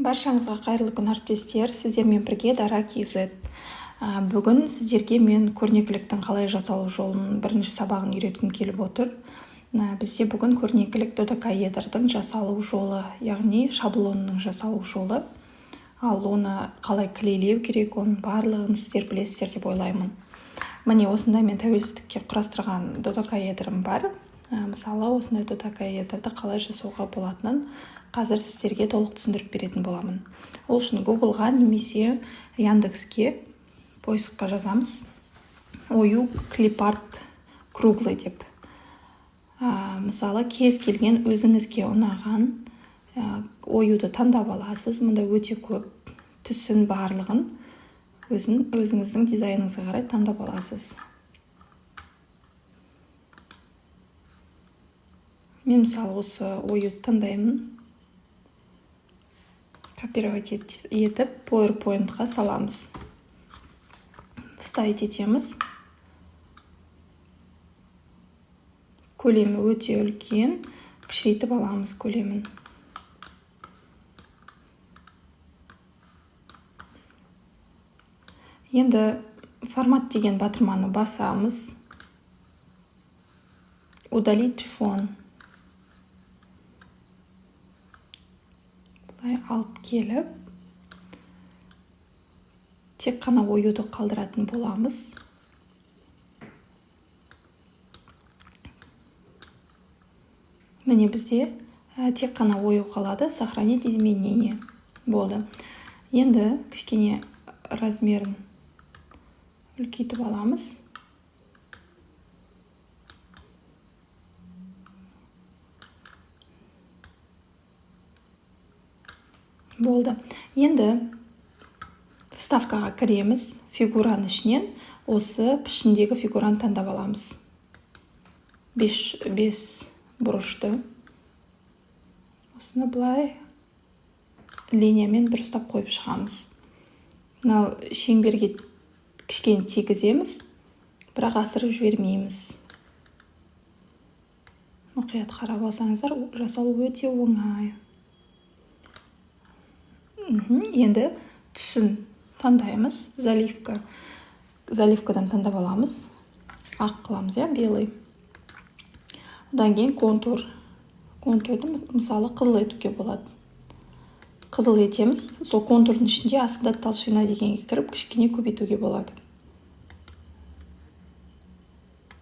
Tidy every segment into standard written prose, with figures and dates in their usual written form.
Баршаңызға қайырлы күн, әріптестер! Сіздермен бірге Дара KZ. Бүгін сіздерге мен көрнекіліктің қалай жасалу жолын бірінші сабағын үйреткім келіп отыр. Бізде бүгін көрнекілік додекаэдрдің жасалу жолы, яғни шаблонның жасалу жолы. Ал оны қалай клейлеу керек, оның барлығын сіздер білесіздер деп ойлаймын. Міне, осындай мен тәуелсіздікке құрастырған додекаэдрім бар. Мысалы, осындай додекаэдрді қалай жасауға болатынын қазір сіздерге толық түсіндіріп беретін боламын. Ол үшін Гуглға немесе Яндекске поискқа жазамыз «ою клипарт круглый» деп. Мысалы, кез келген өзіңізге ұнаған оюды таңдап аласыз. Мұнда өте көп түсін, барлығын өзіңіздің дизайныңызға қарай таңдап аласыз. Мен, мысалы, осы оюды таңдаймын, копировать етіп, PowerPoint-қа саламыз, вставить етеміз. Көлемі өте үлкен, кішірейтіп аламыз көлемін. Енді «Формат» деген батырманы басамыз, «Удалить фон». Былай алып келіп, тек қана оюды қалдыратын боламыз. Міне, бізде тек қана ою қалады. «Сохранить изменения». Болды. Енді кішкене размерін үлкейтіп аламыз. Болды. Енді вставкаға кіреміз, фигураның ішінен осы пішіндегі фигураны таңдап аламыз, бес бұрышты. Осыны былай линиямен дұрыстап қойып шығамыз. Мынау шеңберге кішкене тигіземіз, бірақ асырып жібермейміз. Мұқият қарап алсаңыздар, жасалу өте оңай. Енді түсін таңдаймыз, заливка. Заливкадан таңдап аламыз, ақ қыламыз, иә, белый. Одан кейін контур. Контурды, мысалы, қызыл етуге болады. Қызыл етеміз. Сол контурдың ішінде астында «Толщина» дегенге кіріп, кішкене көбейтуге болады.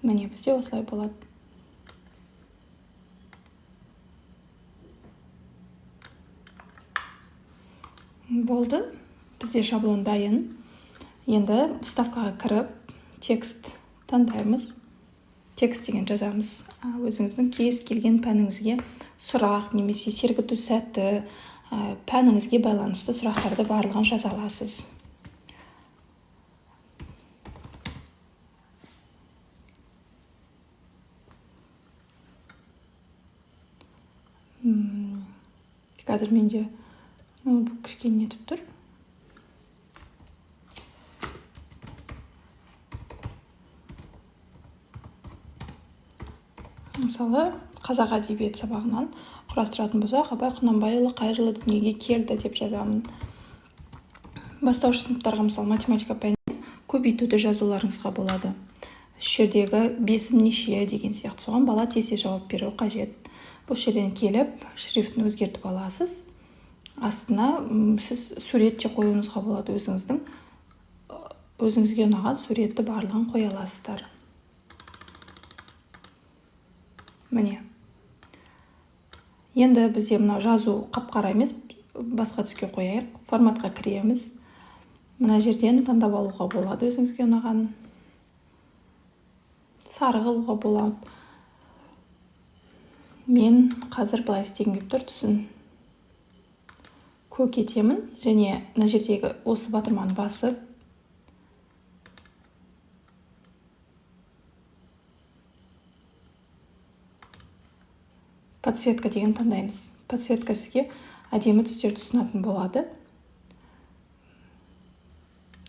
Міне, бізде осылай болады. Болды, бізде шаблон дайын. Енді вставкаға кіріп, текст таңдаймыз, текст деген жазамыз. Өзіңіздің кез келген пәніңізге сұрақ немесе сергіту сәті, пәніңізге байланысты сұрақтарды барлығын жаза аласыз. Қазір менде ноутбук кішкене нетіп тұр. Мысалы, қазақ әдебиет сабағынан құрастыратын болсақ, «Абай Құнанбайұлы қай жылы дүниеге келді?» деп жазамын. Бастауыш сыныптарға, мысалы, математика пәнінен көбейтуді жазуларыңызға болады. «Үш жердегі бесім неше?» деген сияқты. Соған бала тез жауап беруі қажет. Бұл жерден келіп, шрифтін өзгертіп аласыз. Астына сіз сурет те қоюыңызға болады. Өзіңізге ұнаған суретті барлығын қоя аласыздар. Міне, енді бізде мынау жазу қап-қара емес, басқа түске қояйық. Форматқа кіреміз, мына жерден таңдап алуға болады өзіңізге ұнаған. Сары қылуға болады. Мен қазір былай істегім келіп тұр, түсін көк етемін және мына жердегі осы батырманы басып, «Подсветка» деген таңдаймыз. Подсветка сізге әдемі түстерді ұсынатын болады.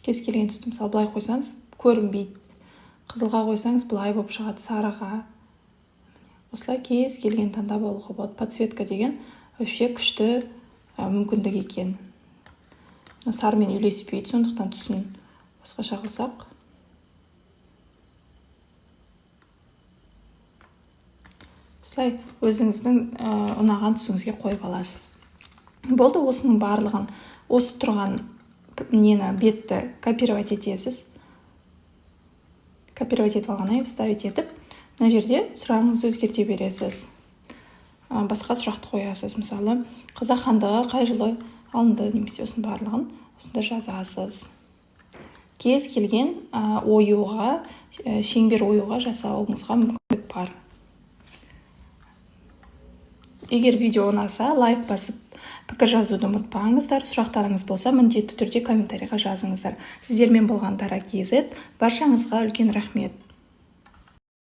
Кез келген түсті, мысалы, былай қойсаңыз, көрінбейді. Қызылға қойсаңыз, былай болып шығады, сарыға. Осылай кез келген таңдап алуға болады. Подсветка деген вообще күшті. мүмкіндік екен. Сарымен үйлеспейді, сондықтан түсін басқаша қылсақ. Осылай өзіңіздің ұнаған түсіңізге қойып аласыз. Болды, осының барлығын, осы тұрған нені, бетті копировать етесіз. Копировать етіп алғаннан кейін вставить етіп, мына жерде сұрағыңызды өзгерте бересіз. Басқа сұрақты қоясыз. Мысалы, қазақ хандығы қай жылы алынды, немесе осының барлығын осында жазасыз. Кез келген оюға, шеңбер оюға жасауыңызға мүмкіндік бар. Егер видео ұнаса, лайк басып, пікір жазуды ұмытпаңыздар. Сұрақтарыңыз болса, міндетті түрде комментарийға жазыңыздар. Сіздермен болған Дара KZ. Баршаңызға үлкен рахмет.